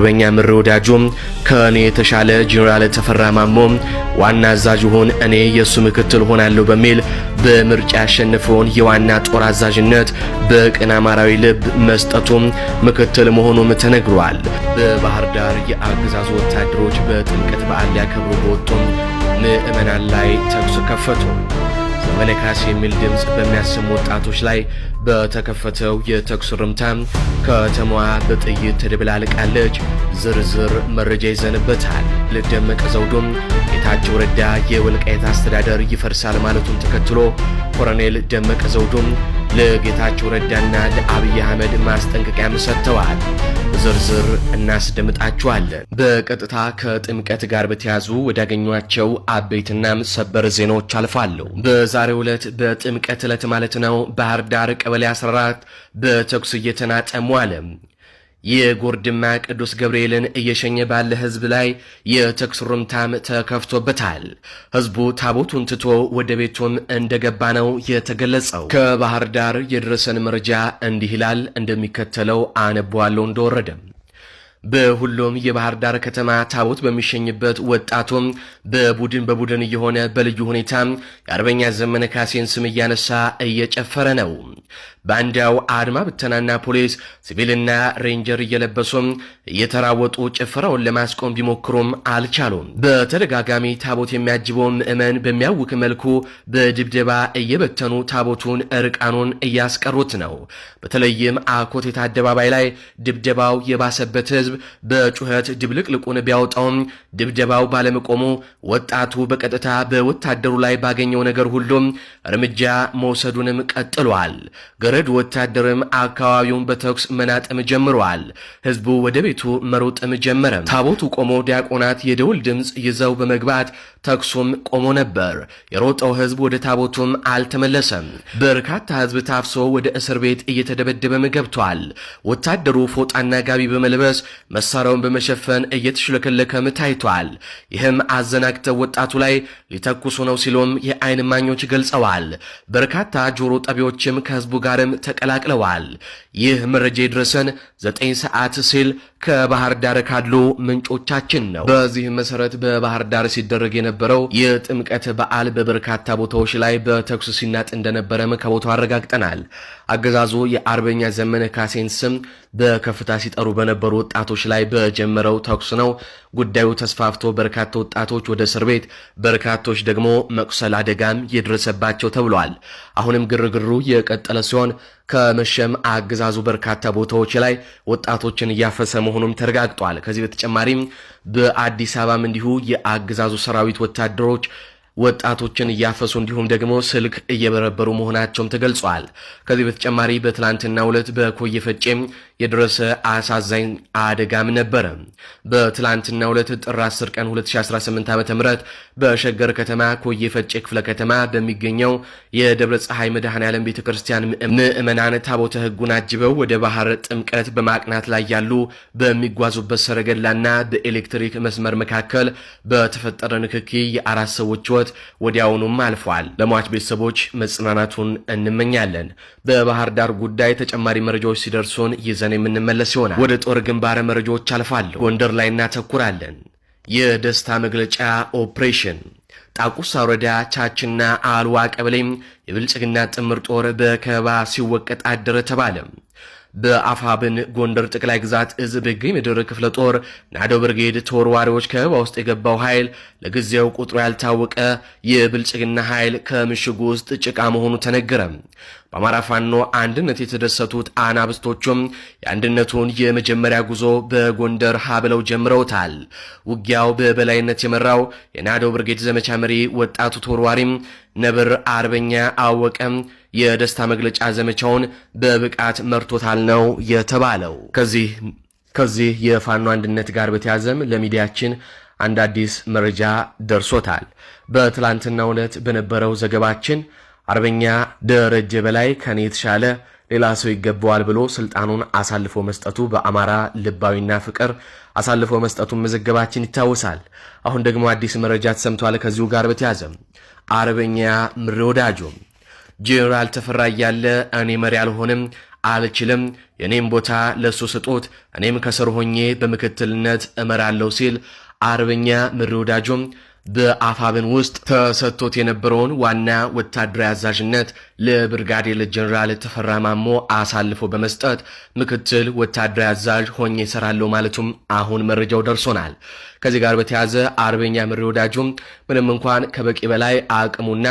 አርበኛ ምሬ ወዳጆ ከእኔ የተሻለ ጄኔራል ተፈራ ማሞ ዋና አዛዥ ሆን፣ እኔ የእሱ ምክትል ሆናለሁ በሚል በምርጫ ያሸነፈውን የዋና ጦር አዛዥነት በቅን አማራዊ ልብ መስጠቱም ምክትል መሆኑም ተነግሯል። በባህር ዳር የአገዛዙ ወታደሮች በጥምቀት በዓል ሊያከብሩ በወጡም ምዕመናን ላይ ተኩስ ከፈቱ። ዘመነ ካሴ የሚል ድምፅ በሚያሰሙ ወጣቶች ላይ በተከፈተው የተኩስ ርምታ ከተማዋ በጥይት ተደብላልቃለች። ዝርዝር መረጃ ይዘንበታል። ደመቀ ዘውዱም ጌታቸው ረዳ የወልቃይት አስተዳደር ይፈርሳል ማለቱን ተከትሎ ኮሎኔል ደመቀ ዘውዱም ለጌታቸው ረዳና ለአብይ አህመድ ማስጠንቀቂያም ሰጥተዋል። ዝርዝር እናስደምጣችኋለን። በቀጥታ ከጥምቀት ጋር በተያዙ ወዳገኟቸው አበይትና ሰበር ዜናዎች አልፋለሁ። በዛሬው ዕለት በጥምቀት ዕለት ማለት ነው፣ ባህር ዳር ቀበሌ 14 በተኩስ እየተናጠሙ አለ። የጎርድማ ቅዱስ ገብርኤልን እየሸኘ ባለ ህዝብ ላይ የተኩስ ሩምታም ተከፍቶበታል። ህዝቡ ታቦቱን ትቶ ወደ ቤቱም እንደገባ ነው የተገለጸው። ከባህር ዳር የደረሰን መረጃ እንዲህ ይላል፣ እንደሚከተለው አነበዋለሁ እንደወረደ። በሁሉም የባህር ዳር ከተማ ታቦት በሚሸኝበት ወጣቱም በቡድን በቡድን እየሆነ በልዩ ሁኔታ የአርበኛ ዘመነ ካሴን ስም እያነሳ እየጨፈረ ነው። ባንዳው አድማ ብተናና ፖሊስ ሲቪልና ሬንጀር እየለበሱም እየተራወጡ ጭፈራውን ለማስቆም ቢሞክሩም አልቻሉም። በተደጋጋሚ ታቦት የሚያጅበውን ምዕመን በሚያውክ መልኩ በድብደባ እየበተኑ ታቦቱን እርቃኑን እያስቀሩት ነው። በተለይም አኮቴት አደባባይ ላይ ድብደባው የባሰበት ህዝብ በጩኸት ድብልቅልቁን ቢያወጣውም ድብደባው ባለመቆሙ ወጣቱ በቀጥታ በወታደሩ ላይ ባገኘው ነገር ሁሉም እርምጃ መውሰዱንም ቀጥሏል። ገረድ ወታደርም አካባቢውን በተኩስ መናጠም ጀምረዋል። ህዝቡ ወደ ቤቱ መሮጥም ጀመረ። ታቦቱ ቆሞ ዲያቆናት የደውል ድምፅ ይዘው በመግባት ተኩሱም ቆሞ ነበር። የሮጠው ህዝብ ወደ ታቦቱም አልተመለሰም። በርካታ ህዝብ ታፍሶ ወደ እስር ቤት እየተደበደበም ገብቷል። ወታደሩ ፎጣና ጋቢ በመልበስ መሳሪያውን በመሸፈን እየተሽለከለከም ታይቷል። ይህም አዘናግተው ወጣቱ ላይ ሊተኩሱ ነው ሲሉም የአይን እማኞች ገልጸዋል። በርካታ ጆሮ ጠቢዎችም ከህዝቡ ጋርም ተቀላቅለዋል። ይህ መረጃ የደረሰን 9 ሰዓት ሲል ከባህር ዳር ካሉ ምንጮቻችን ነው። በዚህም መሰረት በባህር ዳር ሲደረግ የነበረው የጥምቀት በዓል በበርካታ ቦታዎች ላይ በተኩስ ሲናጥ እንደነበረም ከቦታው አረጋግጠናል። አገዛዙ የአርበኛ ዘመነ ካሴን ስም በከፍታ ሲጠሩ በነበሩ ወጣቶች ላይ በጀመረው ተኩስ ነው ጉዳዩ ተስፋፍቶ በርካታ ወጣቶች ወደ እስር ቤት፣ በርካቶች ደግሞ መቁሰል አደጋም የደረሰባቸው ተብሏል። አሁንም ግርግሩ የቀጠለ ሲሆን ከመሸም አገዛዙ በርካታ ቦታዎች ላይ ወጣቶችን እያፈሰ መሆኑም ተረጋግጧል። ከዚህ በተጨማሪም በአዲስ አበባም እንዲሁ የአገዛዙ ሰራዊት ወታደሮች ወጣቶችን እያፈሱ እንዲሁም ደግሞ ስልክ እየበረበሩ መሆናቸውም ተገልጿል። ከዚህ በተጨማሪ በትላንትናው ዕለት በኮየ ፈጬም የደረሰ አሳዛኝ አደጋም ነበረ። በትላንትናው ዕለት ጥር 10 ቀን 2018 ዓ.ም በሸገር ከተማ ኮየ ፈጬ ክፍለ ከተማ በሚገኘው የደብረ ፀሐይ መድኃኔ ዓለም ቤተ ክርስቲያን ምዕመናን ታቦተ ሕጉን አጅበው ወደ ባህር ጥምቀት በማቅናት ላይ ያሉ በሚጓዙበት ሰረገላና በኤሌክትሪክ መስመር መካከል በተፈጠረ ንክኪ የአራት ሰዎች ሕይወት ወዲያውኑም አልፏል። ለሟች ቤተሰቦች መጽናናቱን እንመኛለን። በባህር ዳር ጉዳይ ተጨማሪ መረጃዎች ሲደርሱን ይዘን የምንመለስ ይሆናል። ወደ ጦር ግንባር መረጃዎች አልፋለሁ። ጎንደር ላይ እናተኩራለን። የደስታ መግለጫ ኦፕሬሽን ጣቁሳ ወረዳ ቻችና አልዋ ቀበሌም የብልጽግና ጥምር ጦር በከበባ ሲወቀጥ አደረ ተባለ። በአፋብን ጎንደር ጠቅላይ ግዛት እዝ በጌ ምድር ክፍለ ጦር ናደው ብርጌድ ተወርዋሪዎች ከበባ ውስጥ የገባው ኃይል ለጊዜው ቁጥሩ ያልታወቀ የብልጽግና ኃይል ከምሽጉ ውስጥ ጭቃ መሆኑ ተነገረ። በአማራ ፋኖ አንድነት የተደሰቱት አናብስቶቹም የአንድነቱን የመጀመሪያ ጉዞ በጎንደር ሀ ብለው ጀምረውታል። ውጊያው በበላይነት የመራው የናደው ብርጌድ ዘመቻ መሪ ወጣቱ ተወርዋሪም ነብር አርበኛ አወቀም የደስታ መግለጫ ዘመቻውን በብቃት መርቶታል ነው የተባለው። ከዚህ የፋኖ አንድነት ጋር በተያዘም ለሚዲያችን አንድ አዲስ መረጃ ደርሶታል። በትላንትናው ዕለት በነበረው ዘገባችን አርበኛ ደረጀ በላይ ከኔ የተሻለ ሌላ ሰው ይገባዋል ብሎ ስልጣኑን አሳልፎ መስጠቱ በአማራ ልባዊና ፍቅር አሳልፎ መስጠቱን መዘገባችን ይታወሳል። አሁን ደግሞ አዲስ መረጃ ተሰምቷል። ከዚሁ ጋር በተያዘ አርበኛ ምሬ ወዳጆ ጄኔራል ተፈራ እያለ እኔ መሪ አልሆንም፣ አልችልም፣ የኔም ቦታ ለሱ ስጡት፣ እኔም ከስር ሆኜ በምክትልነት እመራለሁ ሲል አርበኛ ምሬ ወዳጆም በአፋብን ውስጥ ተሰጥቶት የነበረውን ዋና ወታደራዊ አዛዥነት ለብርጋዴር ጀኔራል ተፈራ ማሞ አሳልፎ በመስጠት ምክትል ወታደራዊ አዛዥ ሆኜ እሰራለሁ ማለቱም አሁን መረጃው ደርሶናል። ከዚህ ጋር በተያያዘ አርበኛ ምሬ ወዳጆም ምንም እንኳን ከበቂ በላይ አቅሙና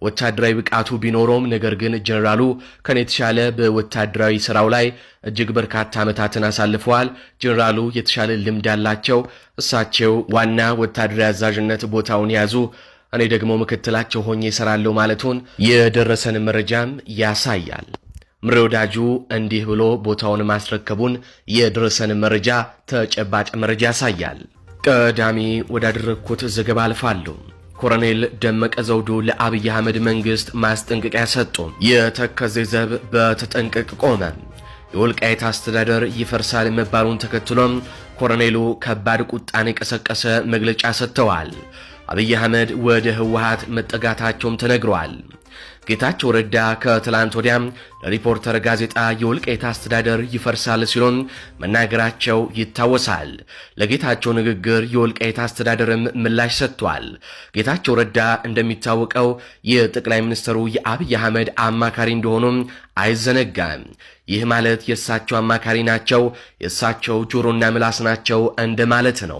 ወታደራዊ ብቃቱ ቢኖረውም ነገር ግን ጀኔራሉ ከኔ የተሻለ በወታደራዊ ስራው ላይ እጅግ በርካታ ዓመታትን አሳልፈዋል። ጀኔራሉ የተሻለ ልምድ አላቸው። እሳቸው ዋና ወታደራዊ አዛዥነት ቦታውን ያዙ፣ እኔ ደግሞ ምክትላቸው ሆኜ እሰራለሁ ማለቱን የደረሰን መረጃም ያሳያል። ምሬ ወዳጁ እንዲህ ብሎ ቦታውን ማስረከቡን የደረሰን መረጃ ተጨባጭ መረጃ ያሳያል። ቀዳሚ ወዳደረግኩት ዘገባ አልፋለሁ። ኮሎኔል ደመቀ ዘውዱ ለአብይ አህመድ መንግስት ማስጠንቀቂያ ሰጡ። የተከዜ ዘብ በተጠንቀቅ ቆመ። የወልቃይት አስተዳደር ይፈርሳል መባሉን ተከትሎም ኮሎኔሉ ከባድ ቁጣን የቀሰቀሰ መግለጫ ሰጥተዋል። አብይ አህመድ ወደ ህወሓት መጠጋታቸውም ተነግረዋል። ጌታቸው ረዳ ከትላንት ወዲያም ለሪፖርተር ጋዜጣ የወልቃይት አስተዳደር ይፈርሳል ሲሉን መናገራቸው ይታወሳል። ለጌታቸው ንግግር የወልቃይት አስተዳደርም ምላሽ ሰጥቷል። ጌታቸው ረዳ እንደሚታወቀው የጠቅላይ ሚኒስትሩ የአብይ አህመድ አማካሪ እንደሆኑም አይዘነጋም። ይህ ማለት የእሳቸው አማካሪ ናቸው፣ የእሳቸው ጆሮና ምላስ ናቸው እንደማለት ነው።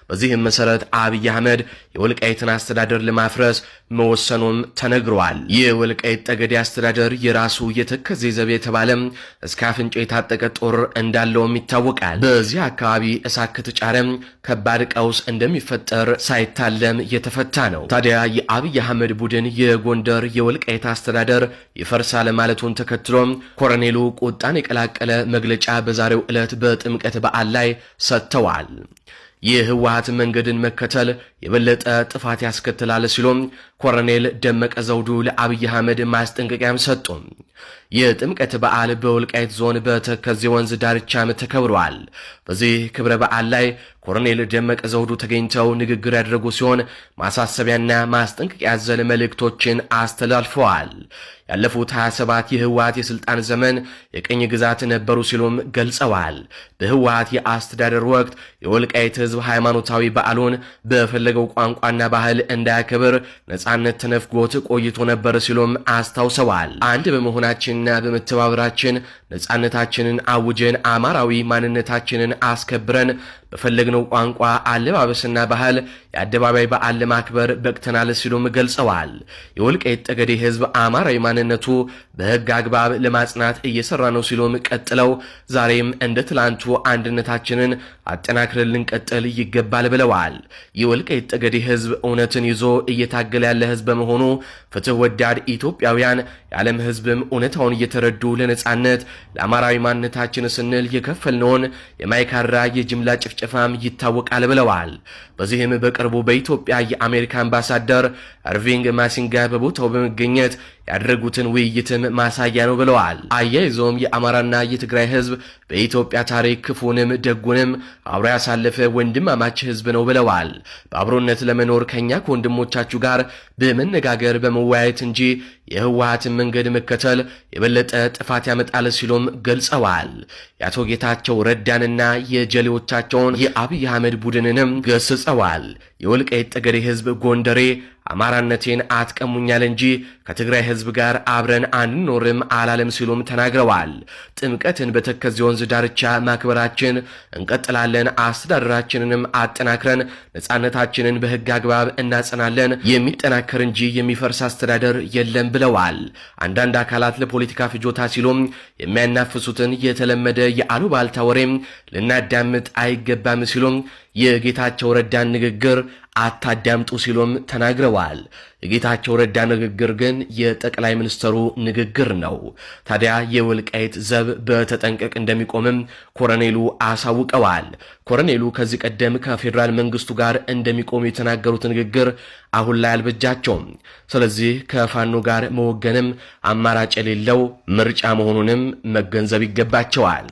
በዚህም መሰረት አብይ አህመድ የወልቃይትን አስተዳደር ለማፍረስ መወሰኑም ተነግሯል። የወልቃይት ጠገዴ አስተዳደር የራሱ የተከዜ ዘብ የተባለም እስከ አፍንጫ የታጠቀ ጦር እንዳለውም ይታወቃል። በዚህ አካባቢ እሳት ከተጫረም ከባድ ቀውስ እንደሚፈጠር ሳይታለም የተፈታ ነው። ታዲያ የአብይ አህመድ ቡድን የጎንደር የወልቃይት አስተዳደር ይፈርሳል ማለቱን ተከትሎም ኮሎኔሉ ቁጣን የቀላቀለ መግለጫ በዛሬው ዕለት በጥምቀት በዓል ላይ ሰጥተዋል። የህወሓት መንገድን መከተል የበለጠ ጥፋት ያስከትላል ሲሉም ኮሎኔል ደመቀ ዘውዱ ለአብይ አህመድ ማስጠንቀቂያም ሰጡ። የጥምቀት በዓል በወልቃይት ዞን በተከዜ ወንዝ ዳርቻም ተከብሯል። በዚህ ክብረ በዓል ላይ ኮሎኔል ደመቀ ዘውዱ ተገኝተው ንግግር ያደረጉ ሲሆን ማሳሰቢያና ማስጠንቀቂያ ያዘለ መልእክቶችን አስተላልፈዋል። ያለፉት 27 የህወሓት የስልጣን ዘመን የቅኝ ግዛት ነበሩ ሲሉም ገልጸዋል። በህወሓት የአስተዳደር ወቅት የወልቃይት ህዝብ ሃይማኖታዊ በዓሉን በፈለገው ቋንቋና ባህል እንዳያከብር ነጻነት ተነፍጎት ቆይቶ ነበር ሲሉም አስታውሰዋል። አንድ በመሆናችንና በመተባበራችን ነጻነታችንን አውጀን አማራዊ ማንነታችንን አስከብረን በፈለግነው ቋንቋ፣ አለባበስና ባህል የአደባባይ በዓል ለማክበር በቅተናል ሲሉም ገልጸዋል። የወልቃይት ጠገዴ ህዝብ አማራዊ ማንነቱ በህግ አግባብ ለማጽናት እየሰራ ነው ሲሉም ቀጥለው ዛሬም እንደ ትላንቱ አንድነታችንን አጠናክረን ልንቀጥል ይገባል ብለዋል። የወልቃይት ጠገዴ ህዝብ እውነትን ይዞ እየታገለ ያለ ህዝብ በመሆኑ ፍትህ ወዳድ ኢትዮጵያውያን የዓለም ህዝብም እውነታውን እየተረዱ ለነጻነት ለአማራዊ ማንነታችን ስንል የከፈልነውን የማይካድራ የጅምላ ጭፍጨፋም ይታወቃል ብለዋል። በዚህም በቅርቡ በኢትዮጵያ የአሜሪካ አምባሳደር እርቪንግ ማሲንጋ በቦታው በመገኘት ያደረጉትን ውይይትም ማሳያ ነው ብለዋል። አያይዞም የአማራና የትግራይ ህዝብ በኢትዮጵያ ታሪክ ክፉንም ደጉንም አብሮ ያሳለፈ ወንድማማች ህዝብ ነው ብለዋል። በአብሮነት ለመኖር ከኛ ከወንድሞቻችሁ ጋር በመነጋገር በመወያየት እንጂ የህወሓትን መንገድ መከተል የበለጠ ጥፋት ያመጣል ሲሉም ገልጸዋል። የአቶ ጌታቸው ረዳንና የጀሌዎቻቸውን የአብይ አህመድ ቡድንንም ገስጸዋል። የወልቃይት ጠገዴ ህዝብ ጎንደሬ አማራነቴን አትቀሙኛል እንጂ ከትግራይ ህዝብ ጋር አብረን አንኖርም አላለም ሲሉም ተናግረዋል። ጥምቀትን በተከዜ ወንዝ ዳርቻ ማክበራችን እንቀጥላለን። አስተዳደራችንንም አጠናክረን ነጻነታችንን በህግ አግባብ እናጸናለን። የሚጠናከር እንጂ የሚፈርስ አስተዳደር የለም ብለዋል። አንዳንድ አካላት ለፖለቲካ ፍጆታ ሲሉም የሚያናፍሱትን የተለመደ የአሉባልታ ወሬም ልናዳምጥ አይገባም ሲሉም የጌታቸው ረዳን ንግግር አታዳምጡ ሲሉም ተናግረዋል። የጌታቸው ረዳ ንግግር ግን የጠቅላይ ሚኒስትሩ ንግግር ነው። ታዲያ የወልቃይት ዘብ በተጠንቀቅ እንደሚቆምም ኮሎኔሉ አሳውቀዋል። ኮሎኔሉ ከዚህ ቀደም ከፌዴራል መንግስቱ ጋር እንደሚቆሙ የተናገሩት ንግግር አሁን ላይ አልበጃቸውም። ስለዚህ ከፋኖ ጋር መወገንም አማራጭ የሌለው ምርጫ መሆኑንም መገንዘብ ይገባቸዋል።